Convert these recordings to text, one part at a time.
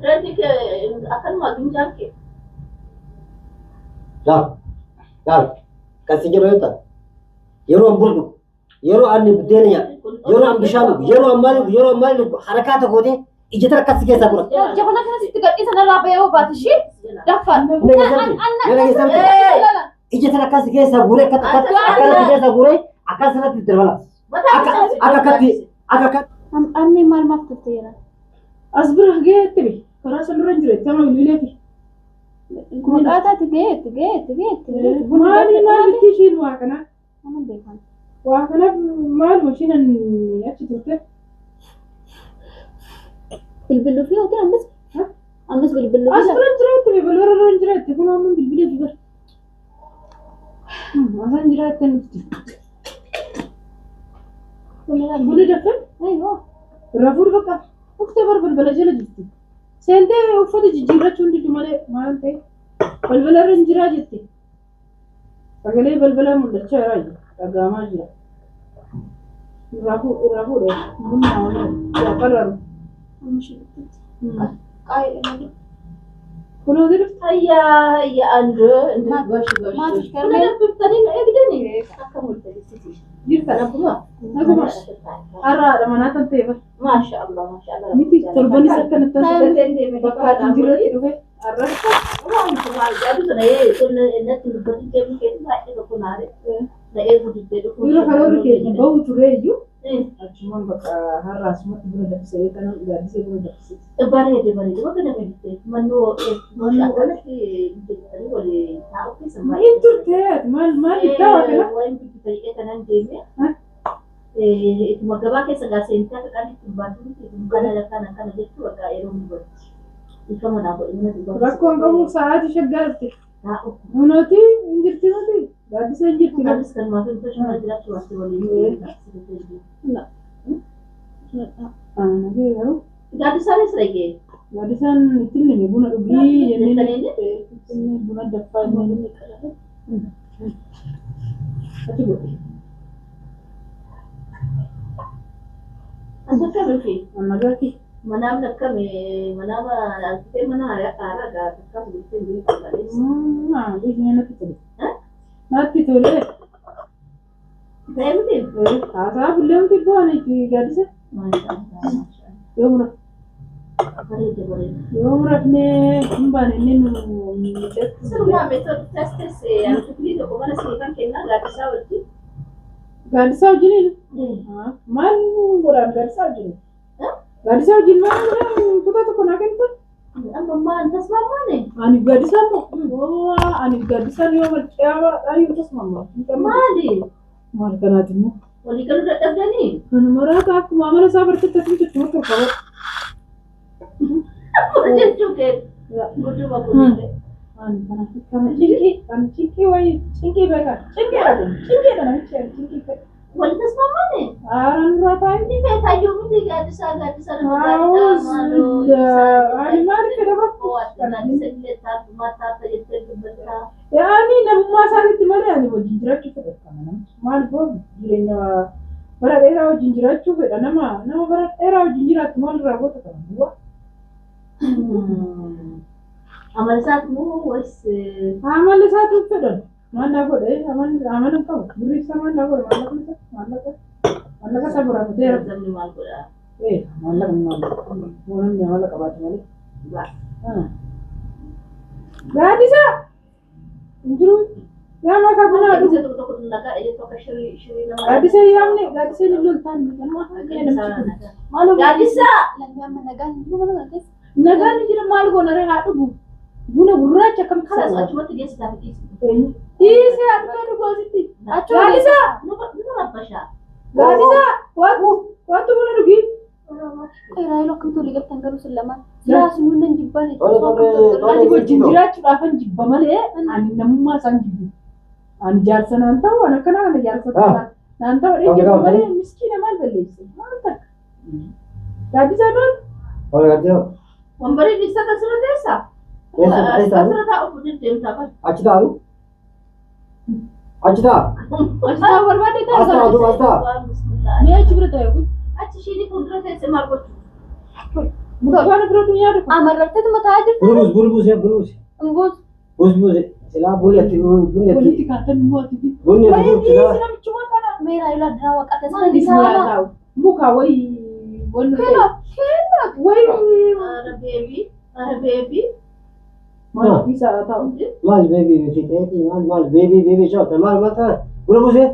Kireetii kee akkanuma ginjaan kee. Laal laal kan si jedhu yoo ta'u yeroo an buna dhugu yeroo ani buddeena nyaadhu yeroo an bishaan dhugu yeroo an maal dhugu yeroo an maal dhugu harakaa tokko gootee ija tana akkas si keessaa gura. Jabana kana sitti gadhiisan irraa bahee yoo baate ishee daffaadha. Na geessarti na geessarti ija tana akkas si keessaa guuree akka akka akka si keessaa guuree akkas irratti darbala akka akka akkatti akka akkatti. Ammee maal maaf turte jira? As bira gaheetti bi karaa san dura hin jiru itti amma bilbileefi. Maqaa taate gaheetti gaheetti gaheetti. Maali maal bitti ishiin waa kanaa? Nama beekan. Waa kanaaf maaluma ishiin achi turte? Bilbiluu fi yookiin ammas ammas bilbiluu As bira hin jiraatti bi balbala irra hin jiraatti kun amma bilbileefi bara. Asan jiraatti nuti. Buna dafan? Ayyoo. Irraa fuudhu bakka. Uffata bar balbala jala jirti. Seentee uffata jijjiirrachuu hin diddu malee maal ta'e balbala irra hin jiraa jette. Sagalee balbalaa mul'achaa jira iyyuu dhaga'amaa jira. Irraa fuudhu irraa fuudhe bunni haa yaa qarraru. Qaayee malee. Kunoo dhufte. Hayyaa hayyaa andoo gosh gosh. Maal Kuna turte? danfiftanii na eegdanii akka mul'atisiiti. Jirta. Naguma. Naguma. Har'aadha manaa tan ta'e bara. Maasha Allah maasha Allah. Miti torbanis akkanatti taasise. Bakka ati jirratti dhufe har'a. Yeroo karoorri keenya bahu turre iyyuu achumaan bakka har'a asumatti buna danfisee kana gaaddisee buna danfisee. Bareede bareede bakka nama bitte mannoo akkanatti jettanii walii taa'u keessa Hin turte ati maal maal bittaa waa kana? Waan bitte kanan deeme ittuma gabaa keessa gaa seentaa akka qalli ittiin baatu kana kana kana jechuu bakka yeroo mubatti. Ifama naa godhe mana dubbaa. Rakkoon qabu sa'aatii shaggaa dhufte. Taa'u. Kunooti hin jirti miti gaaddisee hin jirti. Anis kan maatiin tolchuu jiraachuu waatti waliin. Nagee garuu Gaaddisaanis dhagee. gaaddisaan ittiin nime buna dhugii jennee ittiin buna danfaa jennee achi godhe. As akkami fi Nagaatti. manaamni akkami manaama argitee mana haaraa gaa akkas gootee beektu malees. Dhiisni natti tole. Natti tole. Ta'ee miti. Haasaa bullee miti bu'aan itti gaaddisa. Yoo mura Bareeda bareeda. yoo murafnee hin baane inni nu miidhagsu. Sirumaa meetoo testes artikilii tokko mana siniifan kennaa gaaddisaa wajjin. Gaaddisaa wajjiniin maal godhaan gaaddisaa wajjin? Gaaddisaa wajjin maal godhaan kutaa tokko naa kennitan? Amma maal tasmaammaane? Ani gaaddisaa immoo ani gaaddisaan yoo malqiyaa yoo tasmaamma. Maali? Maal kanaati immoo? Walii galuu dadhabdanii? Kan maraata akkuma amala isaa bartetti asitti itti tolfama. Jechuu kee gudduma kunillee. Ani kana kana cinqii kan cinqii wayii cinqii beekaa cinqiidha kun cinqiidha namichi ani cinqii fedha. Wali tasmaammaane? Haaraan duraa taa'e. Inni feetaayyuu miti gaaddisaa gaaddisaa nama gaariidha maaloo. Ani maal fedha bakka. Gaaddisa illee taatu maal taata jettee dubbattaa. Yaani namummaa isaaniitti malee ani wajjin jiraachuu fedha kana namichi maal booda jireenya bara dheeraa wajjin jiraachuu fedha nama nama bara dheeraa wajjin jiraattu maal irraa goota kana duwwaa. Amala isaati moo wayis Amalli isaatu fedhan maal naa godhe amala hin qabu birri isaa maal naa godhe maallaqni isaa maallaqa maallaqa isaa biraa fiteera. namni maal godhaa? Ee maallaqa maal namni amala qabaate malee. Gaaddisa hin jiru yaa makaa bunaa dhugu. Gaaddisa tokko tokko nagaa jettu akka shirii shirii nama. Gaaddisa yaamne gaaddisa ni loltaan maal Gaaddisa! Lammi amma nagaan hin jiru mana kana keessa. Nagaan ni jira maal goona ree haa dhugu buna gurraacha akkam Kanas kana achumatti geessisaa fi dhiisi. dhiisee haa dhugu dhugu asitti. Gaaddisa Nama rabbashaa. gaaddisa waatu waatu buna dhugi. Raayiloo akkamitti walii galtan garuu sun lamaan. Silaas nuun nan jibbaan itti. Tole tole tole. Ani wajjin jiraachuudhaafan jibba malee ani namummaa isaan jibbu. Ani jaarsa naan ta'u ani akkanaa kana jaarsa naan ta'u dhee jibba malee miskiina maal balleesse maal takka. Gaaddisaa maal? Tole gaaddisa. Wambarii dhiisa kan sirra teessaa? Eessa eessa Asirra taa'uuf deddeemtaa bara. achi taa'u achi taa'a Achi taa'u barbaadde as taa'u. taa'u duuba as taa'a. Waan bismillah. Mee achi bira taa'e kun. Achi ishiin fuuldura teessee maal gochuu? Burtukaana fudhadhu nyaadhu. Amarratteetuma taa'aa jirti. Buna buusi buna buusi buna buusi. Hin buusu. Buusi buusi. Silaa bunni ati bunni ati Walitti kaatan immoo ati fi. bunni ati buusi silaa. Dhiisi namichuma kana. Mee Raayiloo addaa waaqata sana Dhiisi dhiisaa. nyaataa. Muka wayii wanni ta'e. Kenna kenna. Wayii Ara beebii ara beebii. maal dhiisaa taa'u. Maal beebii fixeetii maal maal beebii beebii shawta maal maal ta'a buna buusee.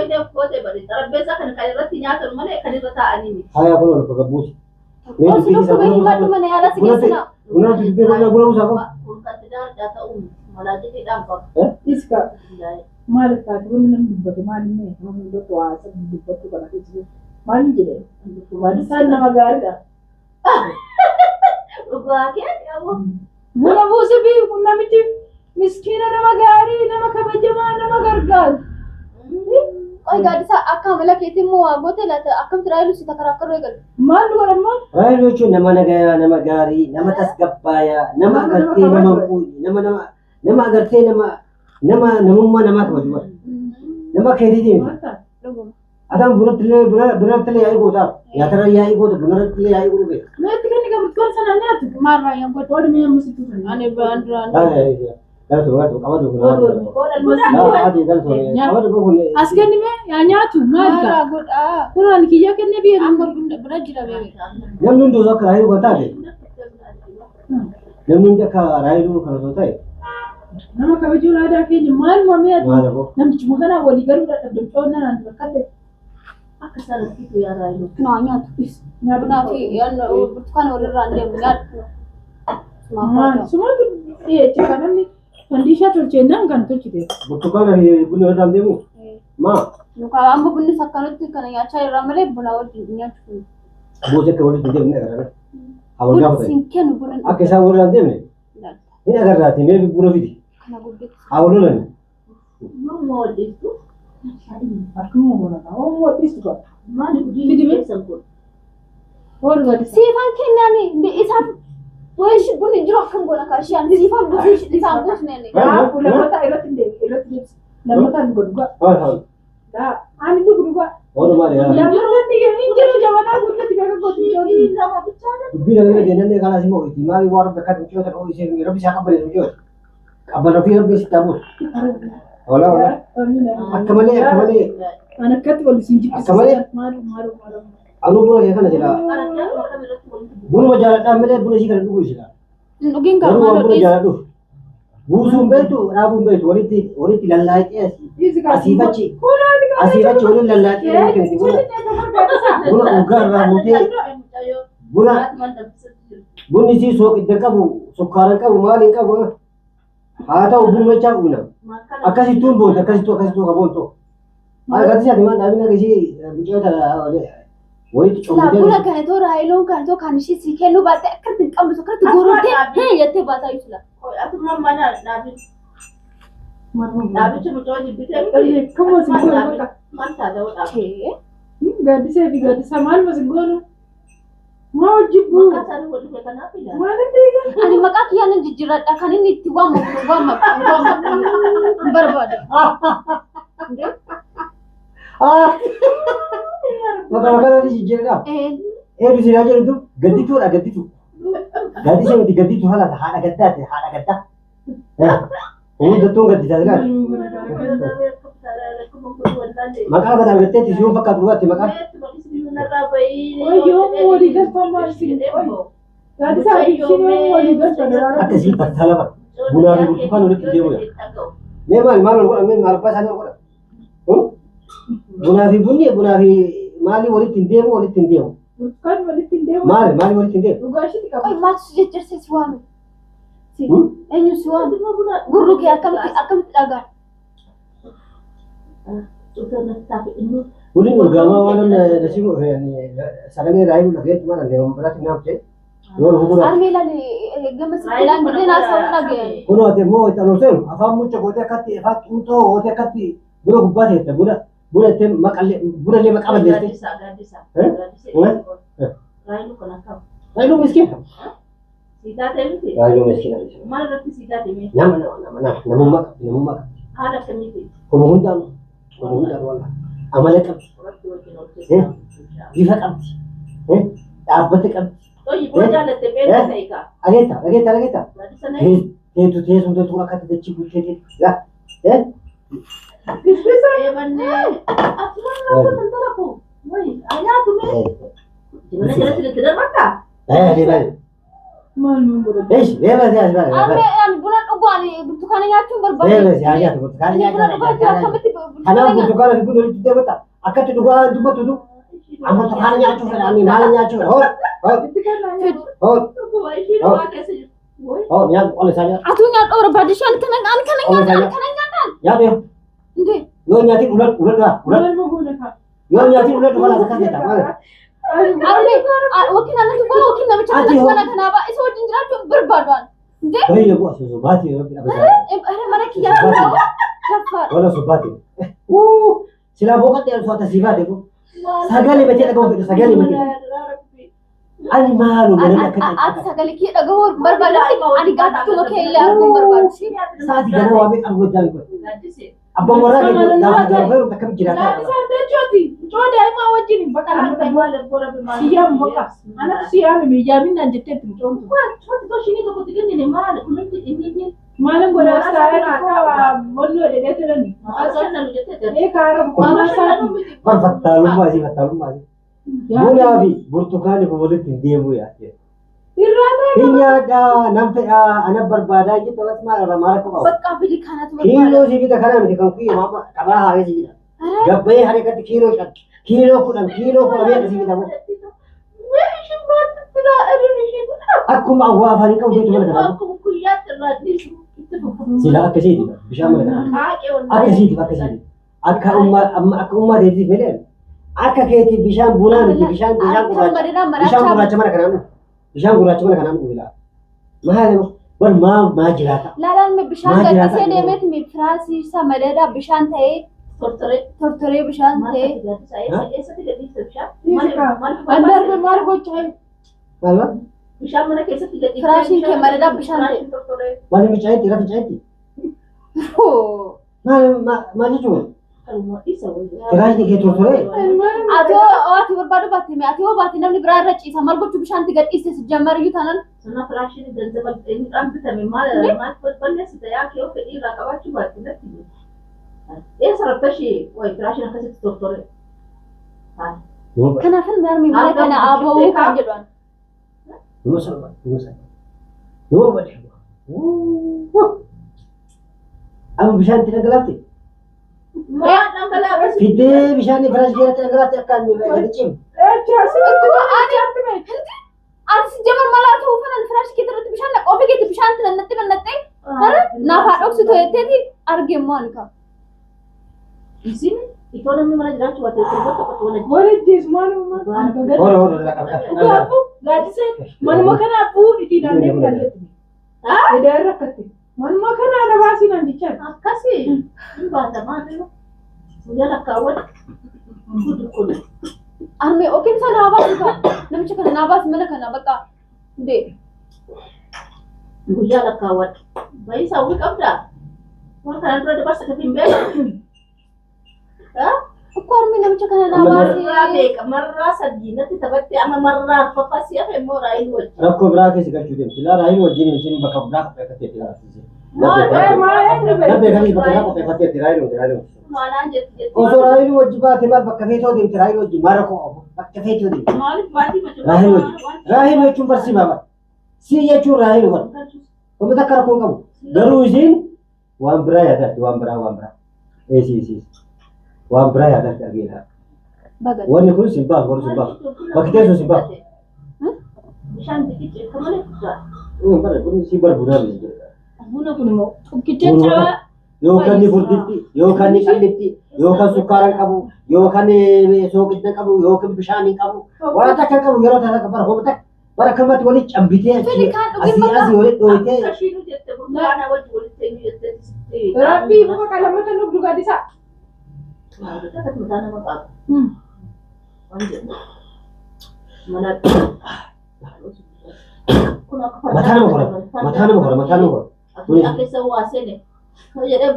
Xarapheezaa kana kan irratti nyaatan malee kan irra taa'anii miti. Haya kun ol bakka buusi. Mee Ol dubbii si isaa dhukkubee buna himadhu buusaa. mana yaalaa si geessinaa. Buna dubbii kana buna buusaa qaba. Kun kan tidaardaa ta'uu miti. Malaa jedheedhaan qaba. Dhiisi kaa. Maaliif taate wanni namni dubbatu maal inni namni dubbatu haasa dubbatu kana keessa maal jedhe isaan nama gaariidha. Dhugaa kee qabu. Buna buuse fi namichi miskiina nama gaarii nama kabajamaa nama gargaaru. Qoy gaaddisaa akka amala keetii immoo waa goote laata akkamitti Raayiloo si takaraakkaroo eegalu. Maal godhammoo Raayiloo jechuun nama nagayaa, nama gaarii, nama tasgabbaayaa, nama Nama agartee nama nama kabaju. hin nama nama nama agartee nama nama namummaa namaa kabaju bara. Nama keetiiti miti. maal ta'a? Dhuguma. Ataan bunatti illee bunatti illee yaa'ii goota. Nyaatarra yaa'ii goota bunarratti illee yaa'ii godhu beeka. Meetti kenni ka burtukaana sana nyaatu. Maal raayyaan godhu? Oolu mi'a musitu sana. Ani ba'aan duraan. Galatu galatu qabatu kun. Oolu Ati galatu qabatu kun. As kenni mee yaa nyaatu maal Maal kaa? raa godhaa? Kun ani kiyyaa kennee biyya Amma buna jira beebi. Namni hundi osoo akka raayiluu kan taate namni hundi akka raayiluu kan osoo ta'e Nama kabajuun aadaa keenya maal mamee ati maal aboo. namichuma kanaa walii galuu dadhabde coonna naan bakkate. Akka sanatti yaa raayiloo. Kunoo nyaatu. Bunaa fi burtukaana walirraa hin deemu nyaadhu. Maal sumatu dhiyeeche kan namni fandishaa tolcheenaan kan tolchite. Burtukaana fi bunni walirraa hin deemu? Maa Nukaa amma bunnis akkanatti kana nyaachaa jirra malee buna wajjin nyaachuu. buusee akka walitti hin deemne agarra. Haa wal Bunni gaafatani. siin kennu buna. Akka isaan walirraa hin deemne hin agarraati mee buna fidi. Kana gubbeetti. Haa wal lolani. Morma wal dhiiftu. Akkuma goona kaa oomoo dhiistu qaba. Maali hojii keessan kun? Oolu gadi. Siifaan kennaani isaaf wayishi bunni jiru akkam goona kaashiyaan siifaan buusee isaan buusneen. Kanaafuu lammataa irratti hin deebi irratti deebisi. Lammataa dhuga dhugaa. Haa haa. Daa ani dhugu dhugaa. Oolu maali yaa. Lammataa ni jiru jabanaa guuttatti beeka gootu. Lama bichaadha. Dubbii nama bira deemnee kalaas immoo itti maali waan rabbi akkatti mucayyoota dhoo ishee rabbi isaa qabbaneessu mucayyoota. Qabbana ofii rabbi sitti haa buusu. Walaa walaa. Akka malee akka malee Ani akkatti wal isin jibbisiisa. Akka malee. Maalu maalu maalu. anuu buna kee kana jira. Araddaa akkam irratti walitti bu'u. Bunuma jaaladhaan malee buna ishii kana dhuguu jira. Hin dhugin gaa Garuu waan maaloo buna dhiisi. jaaladhuuf. Buusuu hin beektu dhaabuu hin beektu walitti walitti lallaaqee asii Dhiisi kaa. asiif achi asiif achi waliin lallaaqee walitti kenniti buna buna urgaa irraa fuutee buna bunni isii sooqidda qabu sukkaara hin qabu maal hin qabu haa ta'u bunuma jechaa dhugna. Akkasittuu hin boontu akkasittuu akkasittuu ka boontu. Maal gati isaati maal dhaabina akkasii mucayyoota walitti Silaa buna combitee kana too raayiloon kana too kan ishee sii kennuu baatte akkatti hin qabdu akkatti guurtee hee jettee baataa jechuudha. Atummaan mana dhaabicha dhaabicha mucaa jibbitee Akkuma isin goonu bakka. maal taate hoo dhaabicha. Gaaddisee fi gaaddisa maal isin goonu? Maa hojjibbu? Maqaa isaanii wal dhufe kanaaf ilaala. Maal hin Ani maqaa kiyyaa nan jijjiirradha kan inni itti waamamu waamamu waamamu hin barbaadu. Maqaa maqaa irratti jijjiiradha. Eedu silaa jedhutu gaddituudha gadditu. Gaaddisa miti gadditu haala haadha gaddaati haadha gaddaa. Hundattuun gaddisaa silaa. Maqaa kana argatteetti si'uun fakkaatu dhugaatti maqaa. Gaaddisaa fi isheen walii galcha daraara. Akka isii battala bara. Bunaa fi burtukaan walitti deemuudha. Mee maal maal ol godha mee maal abbaa isaanii ol godha. Bunaa fi bunni bunaa fi maali walitti hin deemu walitti hin deemu. Burtukaan walitti hin deemu. Maali maali walitti hin deemu. Dhugaa isheetti qaba. Qoy maaltu si jechirse si waame? Si eenyu si waame? Gurru kee akkamitti akkamitti dhagaa? Bunni urgaamaa waan namni nasibu sagalee raayiluu dhageetti maal deemu biraatti naaf ta'e. Yoo dhufu buna. Armee ilaali gama sitti ilaan gisee naasa'uu dhaga'e. Kun ati immoo itti anuuseenu afaan mucha gootee akkatti afaan xuuxoo gootee akkatti buna gubbaa teetta buna buna itti maqallee buna illee maqaa balleessite. Raayiluu kan akkam. Raayiluu miskiina. Siitaa ta'e miti. Raayiluu miskiina. Maal irratti siitaa ta'e mee? Nama nama nama nama namummaa qabdi namummaa qabdi. Haala akkamiiti? Kuma hundaan kuma hundaan wallah amala qabdi Irratti wajjin hojjetaa. bifa qabdi. Dhaabbata qabdi. Toyi buna jaalatte beekta ta'e kaa. Dhageetta dhageetta dhageetta. Gaaddisa na Teetu teessumtuu tuun akkatti dachii guuttee yaa. eebannee. Asumaan rakkoo tan taraku. Wayi nyaatu mee. Jibana jalatti itti darbatta. Deebaa. Maal nuun godhatu? Eesh deebaa si as baala. Armee ani buna dhugu ani burtukaana nyaachuun barbaade. Deebaa si haa nyaatu burtukaana Ani buna dhugaa jira nyaatu. akkamitti burtukaana Kanaaf nyaata? burtukaana fi buna walitti deebata. Akkatti dhugaa dubbattu Amma burtukaana nyaachuu fedha ani maal nyaachuu fedha? Hoo hoo Itti kennaa nyaatu. hoo Dhuguma ishii dhugaa keessa jirtu. Wayi. hoo nyaatu qola isaa nyaatu. Atuu nyaadhu barbaade shan kana ani kana Qola nyaata isaa ani kana nyaata. Nyaatu Indee yoo nyaatiin uladhu uladhu uladhu Maal ma goona kaa? yoo nyaatiin uladhu walaas akkas jetta maal? armee wakiin anatti gola wakiin namicha Ati kanatti hoo- mana kanaa ba'a isa wajjin jiraachuun barbaadu ani. Indee Baay'ee bu'a osoo baatee rabbi dhabeessa. mana kiyyaa kana daffaadha. Wala osoo baatee. Wuu silaa boqottee osoo tasii baatee kun sagalee matee dhagahu fedha sagalee matee. Ani maaloo mana Ati akkatti sagalee kiyya dhagahuu barbaadutti ani gaadduma kee illee arguun barbaadu. sa'aatii gana waa meeqa arguu danda'u kun. Gaaddise. Abbaan warraa keenya gaafa gaafa yeroo akkamitti jiraata. Gaaddisaan jechuuti. Mucoo daa'imaa wajjin bakka lammata Siyyaamu bakka. Anatu siyaame miyyaamin naan jetteetti mucoon tun. Maalin godhaa saayyaa xiqqoo wannoo dhedhee turani. Ee kaara bu'aanaa isaati. Bar fattaalummaa isii fattaalummaa isii. Bunaa fi burtukaanni kun walitti hin deemuu yaadde. Irraa ta'e Hin nyaadhaa nan fedhaa ana barbaadaa jettu akkas maal irraa maal akka qabu. Bakka fidi kanatu barbaada. Kiiloo si bita kana miti kan kiyya maama qabaa haaree si bita. Gabbayee haree katti kiiloo 5 kiiloo 10 kiiloo 10 meeqa si bita moo. Akkuma awwaa afaan hin qabu jechuun mana kanaa. Silaa akkasiiti bishaan mana kanaa. Akkasiiti akkasiiti. Akka ummaa amma akka ummaa teetiif malee akka keetiif bishaan bunaa miti bishaan bishaan Akka gurraacha. madina Bishaan marachaa gurraacha mana kanaa dhufu. Bishaan gurraacha mana kanaa dhufu ilaa. Maal bar maa maa jiraata. Laalaan mi bishaan Maal gadhiisee jiraata? deemeet mi firaasii isaa madadaa bishaan ta'ee tortoree bishaan ta'ee An darbe maal gochaa jiru? Maal maal? Bishaan mana keessatti gadi Firaashiin kee madadaa bishaan ta'e. Maal fincaa'etti irra fincaa'etti? Hoo. Maal maal jechuun? Firaashni kee tortoree? Ati hoo ati barbaadu baatte mee ati hoo baatte namni biraa irra ciisa maal gochuu bishaan itti gadhiiste si jammariyyuu taanaan Sana firaashiin ganzaba eenyudhaan bitame maal maal balleessite yaa kee fedhii irraa qabaachuu baatte natti himi. Eessa rabbashii wayi firaashiin akkasitti tortore. Kanaafin marmi mana kana aba'uu kan jedhu. Nama salphaa nama salphaa. Nama badhe. Amma bishaan itti dhangalaafte? Maal dhangalaafte? Fiddee bishaan firaash keessatti dhangalaafte akka inni gadi cimu. Ani si jamal malaa ta'uu fanan firaash kee irratti bishaan naqoo ofii keetti bishaan itti nannatti nannattee naaf haa dhoksitu jetteeti arge immoo ani kaa. Isin itoo namni mana jiraachuu baate torba tokkotti wal Walajjees maaluma Hora hora laqa laqa. Kanaafuu gaaddisee manuma kanaafuu itti naannee midhaan jetti. Edaa irra akkatte. Manuma kanaa na baasii naan jechaan. Akkasii hin baata maal guyyaa lakkaawwan gudu kun. Armee ofiin isaa naa baasu kaa namicha kana naa baasu mana kana bakka dee. Guyyaa lakkaawwan. Baay'ee hawwii qabdaa? Waan kanaan dura dabarsa kan hin beeku. Ukko armee namicha kana naa Marraa baasee. beeka marraa sadii natti taphattee amma marraa arfaffaa si hafe immoo raayil wajjin. Rakkoo biraa keessa galchuu deemti. Laa raayil wajjin isin bakka biraa qopheeffatteetti laata. Maal maal Labbee kanis bakka biraa qopheeffatteetti raayil wajjin raayil wajjin. Maalaan jetti jetti. Osoo raayil wajjin baate maal bakka feetoo deemti raayil wajjin maal rakkoo qabu bakka feetoo deemti. Maaliif baatii macha? Raahel wajjin. Raahel jechuun barsi baaba. Si jechuun raahel wal. Wanta takka rakkoo hin qabu. Garuu isiin waan biraa yaadatti waan biraa waan biraa. Eesi eesi. Waan biraa yaadatti argeera. Baga. Wanni kun sin baafu garuu sin baafu. Bakki teessoo sin baafu. Bishaan biqiche akka malee guddaa. Bara kun si bar bunaa miti jedha. Buna kun immoo tokkicha cabaa. Yookaan ni furditti, yookaan ni qallitti, yookaan sukkaara hin qabu, yookaan soogidda hin qabu, yookaan bishaan hin qabu. Waan takka hin qabu yeroo takka bara homa takka bara akkamatti walitti cambitee Fili kaan dhugin asii bakka. asii walitti dhooytee Akka ishiin jette burtukaana wajjin walitti eenyu jettee. Rabbii muka qalamata nuuf dhugaatisaa. Mataa nama qabu. Waan jedhu. Mana kun akka Mataa nama kora. Mataa nama kora. Mataa nama kora. Addunyaa keessa waa seene. Jedhee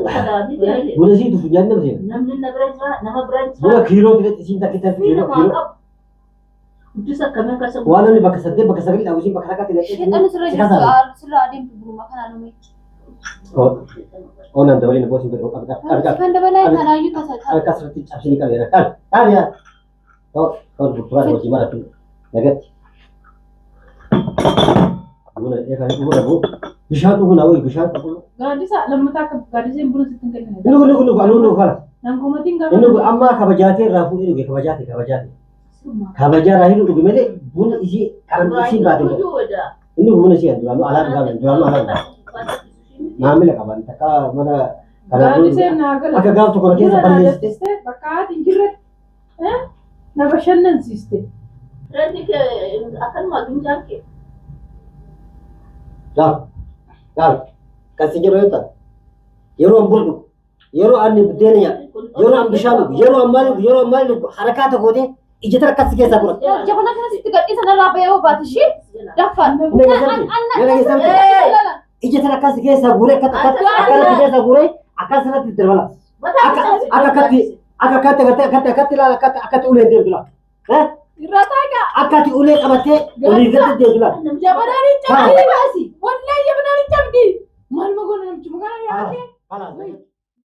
kana Buna sii tufu nyaanni nama seena. namni na bira jira nama bira jira. Buna kiiloo direct isiin takka itti Fi kiiloo namaa kiiloo. qabu. Guddisa akkamii akka isa Waan namni bakka saddeet bakka sagal dhabu isiin bakka takkaatti naqxee Sheexanni sirra si jirtu kasaara. sirra adeemtu duruma kanaan uume. Oonaan dabalee boosiin godhu qabi qabi qabi. Kan dabalaa kanaayyuu tasa Harka asirratti cabsinii qabi qabi qabi yaa. Ta'u burtukaana hojii maratu nagatti. Buna eegaa dhuguu dhabu bishaan dhuguu naa wayi bishaan dhuguu. Gaaddisa lammataa akka gaaddiseen buna sitti hin kennine. Inni kun inni kun inni kun Nan komatiin gaafa. inni kun amma kabajaatee irraa fuudhee dhuge kabajaatee kabajaatee. Kabajaa irraa hin dhuge malee buna isii kan isiin baate. Inni kun buna isii duraanuu alaa dhugaa duraanuu alaa dhugaa. Maamila qaban takka mana Gaaddiseen naa gala. akka gaaf tokko keessa Buna naa balleessite. danfiste bakka haati hin jirretti na bashannansiiste. Reetii kee akkanuma ginjaan kee. Laal laal kan si jedhu yoo ta'u yeroo an buna dhugu yeroo ani buddeena nyaadhu yeroo an bishaan dhugu yeroo an maal dhugu yeroo an maal dhugu harakaa tokko gootee ija tara akkas keessaa godha. Jabana kana sitti gadhiisan irraa bahee yoo baate ishee daffaan. Inni keessatti inni keessatti ija tara akkas keessaa guuree akkanatti keessaa guuree akkasirratti darbala. Akka akkatti akka akkatti agartee akkatti akkatti ilaala akkatti akkatti ulee deemtu laala. Irraa taagaa. Akkatti ulee qabattee olii gadi deemtu laala. Jabanaan hin cabsii baasi.